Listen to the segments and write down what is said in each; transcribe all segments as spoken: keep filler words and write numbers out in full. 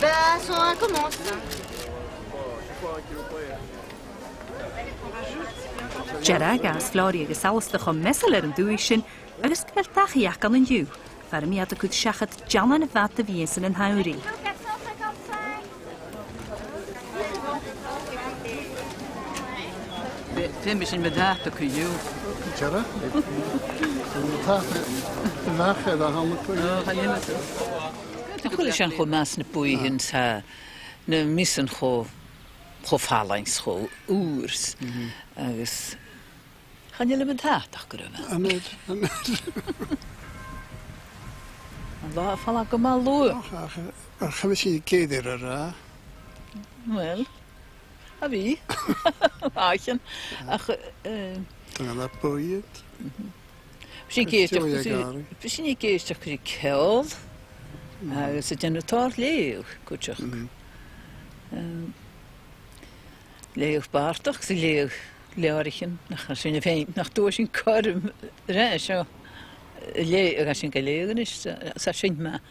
Ben, ça commence. Dearg agus Flòraidh agus Alasdair cho measail air an dùthaich sin, agus gu bheil dachaigh aca an-diugh, far am bi iad a' cur seachad dealbhan a bh' aca a bhiodh san an t-samhradh. Feumaidh sinn mo dhata co-dhiù. Dearg? Mo dhata, mo dhata a th' ann co-dhiù. Ò, chan eil. Nach eil sin cho math na bùithean, tha na measan cho, cho fallain 's cho ùr 's, agus chan eil mi an t-ádh ach gu robh e. An e, an e. An là a' falbh gu math luath. Ach, ach, ach, chan eil sinn ag iarraidh a ràdh. Uill, a bhith. Ach, eh, tha e na bhuidheann. Bidh sinn ag èisteachd, bidh sinn ag èisteachd ri ceòl, agus a' dèanamh tòrr leughadh cuideachd. Em, leughadh bàrdachd, 's a' leughadh leabhraichean, nach eil sinn a' faighinn, nach d' fhuair sinn cothrom ri seo, leughadh, agus tha sinn ga leughadh a-nis, 's, 's tha sin math.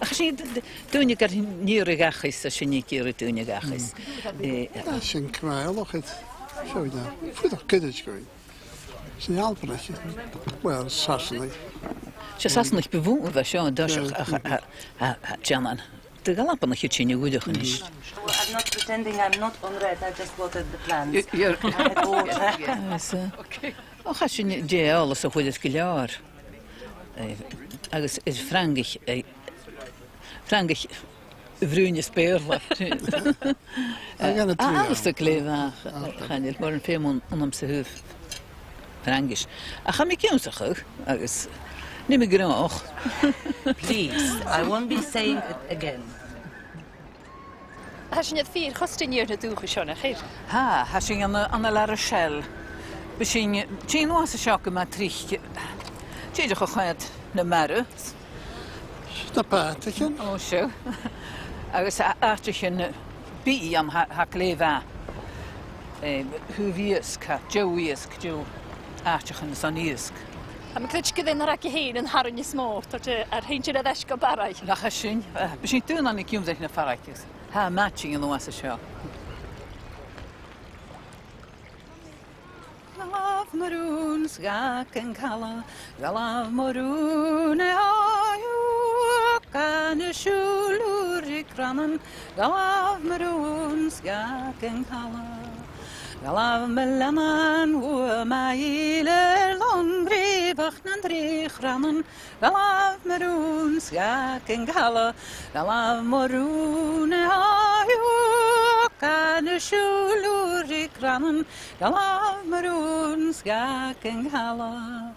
Ach 's e d-, d-, daoine gar n-iarraidh dhachaigh, 's tha sinn ag iarraidh daoine dhachaigh. Eh, tha sin cumhachdach, seo na, fuireach cuideachd. 'S e Albannach, well, Sasannach. 'S e Sasannach bu mhotha a bha seo an toiseach, ach, ach, ach, ach, dèanamh. Tha Albannach a' tighinn a dh'fhuireach a-nis. I'm not pretending I'm not on red, I just watered the plants. You're, I had water. Yes, uh, okay. Ò, tha sin dè eòlas a chuireas gu leòr. Eh, agus air Frangaich, eh, Frangaich a bhruidhneas Beurla. Agus a' triall. Agus a' glè mhath, chan eil mòran feum annamsa a thaobh Fraingis. Ach tha mi ag ionnsachadh, agus nì mi gnothach. Please, I won't be saying it again. Tha sinn air fìor chosta an-diugh air na dùthchannan seo, nach eil? Tha, tha sinn ann an, ann an La Rochelle. Bidh sinn a' tighinn a-nuas an seo gu math tric, dìreach a choimhead na mara. Na pàtaichean. Ò, seo. Agus a-, àiteachan bìdh ann, tha, tha glè mhath. Eh, thaobh iasg, tha deagh iasg, deagh àiteachan airson iasg. Tha mi a' creidsinn gur e na ràinig thu fhèin an t-arain as motha, tha thu air tighinn air ais gu Barraigh. Nach e sin, eh, bidh sinn daonnan ag ionndrainn na Farraige. Tha e math tighinn a-nuas an seo. Ghabh mo rùn 's dh'fhàg an cala, ghabh mo rùn e, o, gun a siùil ùr ri grannan, ghabh mo rùn 's dh'fhàg an cala. Ghabh mo leannan uaim a' mhìle air long ri bhach nan trì chrannan, ghabh mo rùn 's dh'fhàg an cala, ghabh mo rùn e, o, gun a siùil ùr ri grannan, ghabh mo rùn 's dh'fhàg an cala.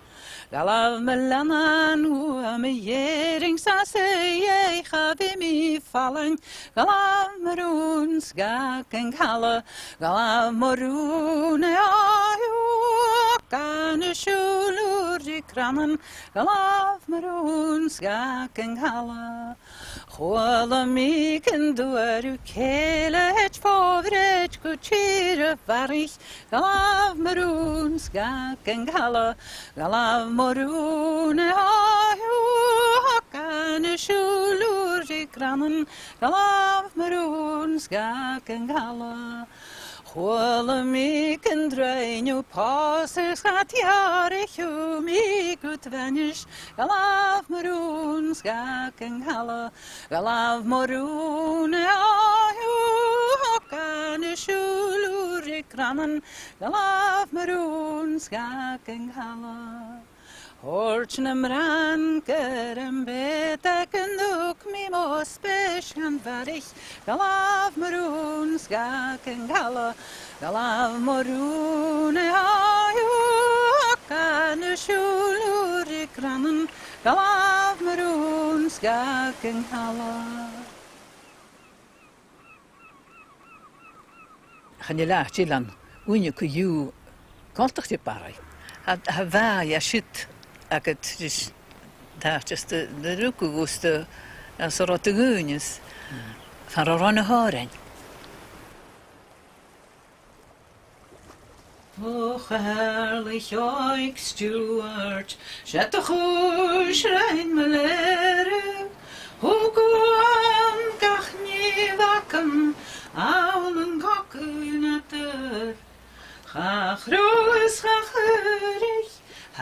Ghabh mo leannan uaim a dh'Èirinn 's às a dhèidh cha bhi mi fallain, ghabh mo rùn 's dh'fhàg an cala, ghabh mo rùn e, o, gun a siùil ùr ri grannan, ghabh mo rùn 's dh'fhàg an cala. Chuala mi gun d' fhuair thu cèilidh fo bhreid gu tìr a' Bharraich, ghabh mo rùn 's dh'fhàg an cala, ghabh mo rùn e, o, gun a siùil ùr ri grannan, ghabh mo rùn 's dh'fhàg an cala. Chuala mi gun do rinn thu pòsadh 's cha tiorraich thu mi gu d' bhainis, ghabh mo rùn 's dh'fhàg an cala, ghabh mo rùn e, o, gun a siùil ùr ri grannan, ghabh mo rùn 's dh'fhàg an cala. Thuirt na mnathan gur am beatha gun tug mi mo spèis dhan Bharraich, ghabh mo rùn 's dh'fhàg an cala, ghabh mo rùn e, o, gun a siùil ùr ri grannan, ghabh mo rùn 's dh'fhàg an cala. Chan eil àite eile ann an ùine co-dhiù coltach ri Barraigh. Tha, tha bàidh an siud agad ris an t-àite as do, do rugadh thu 's do, anns an robh do dhaoine 's far an robh na h-òrain. O Charlaich òig Stiùbhart, 's e do chùis rinn mo lèireadh.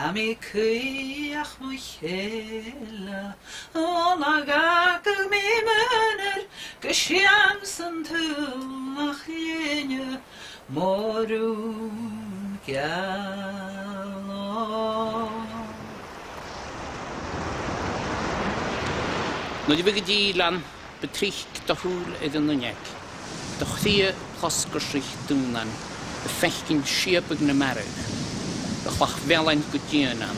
Tha mi a' caoidh ach mo chèile, o na gabhaidh mi m' aonar, gu sìon san t-saoghal nach linne mo rùn geal. Nuair a bhiodh an dìlean, bu tric do shùil air an uinneig, do chridhe losgail ri dùnan, a' faicinn siabaidh na marbh, a' chlach-mheallain gu dìon ann,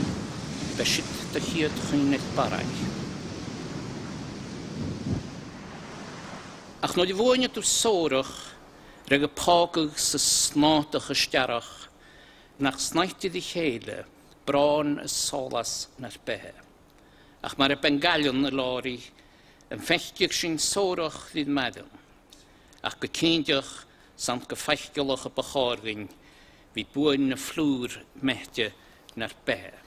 b' e siud do chiad chuimhne air Barraigh. Ach nuair a bhuaineadh tu sòrach, ruigeadh pògadh 's a' snòdadh as t-earrach, nach snaighte ri chèile bròn is sòlas nar beatha. Ach mar a b' e an gaillean a' lorraidh, am faiceadh sinn sòrach ri maireann, ach gu cinnteach 's ann gu faiceallach a bu chòir dhuinn, bhith buain na flùr meaite nar beatha.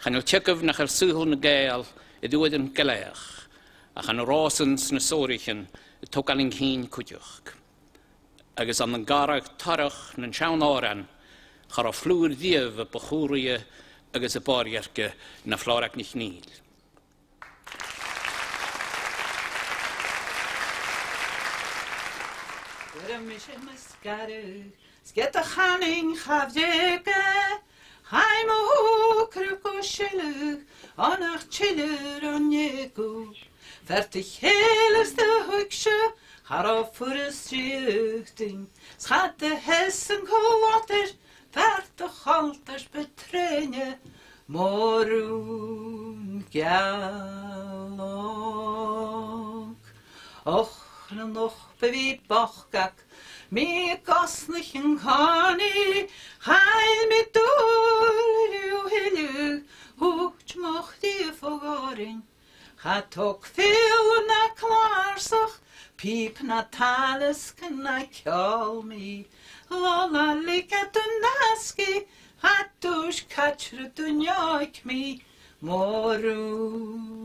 Chan eil teagamh nach eil saoghal nan Gàidheal air uairean glaodhach, ach ann an ròsan 's na sòraichean a' togail an cinn cuideachd. Agus ann an gàrradh torrach nan seann òran, cha robh flùr riamh a bu chùraidhe agus a bu fhoirfe na Flòraig NicNèill. Bhuail mise mo sgaradh, 's ged a chanainn cha bhrèig e, chaidh mo shùgradh gu seilg, o nach tilleadh ron eagal. Fear de chèile 's de thuigse, cha robh furast ri fhaotainn, 's cha do sheas an còmhradh, fear de choltais bu troime, mo rùn geal. Och, an uair a bha mi bochd, mi a' cosnadh an-còmhnaidh, chaill mi dùil riutha uile, thuit mo chridhe fo dhòrainn. Cha tog fidheall na clàrsach, pìob na tàileasg na ceòl mi. Làmh na leig thu an asgaidh, cha d' ùis caidreadh do neòig mi, mo rùn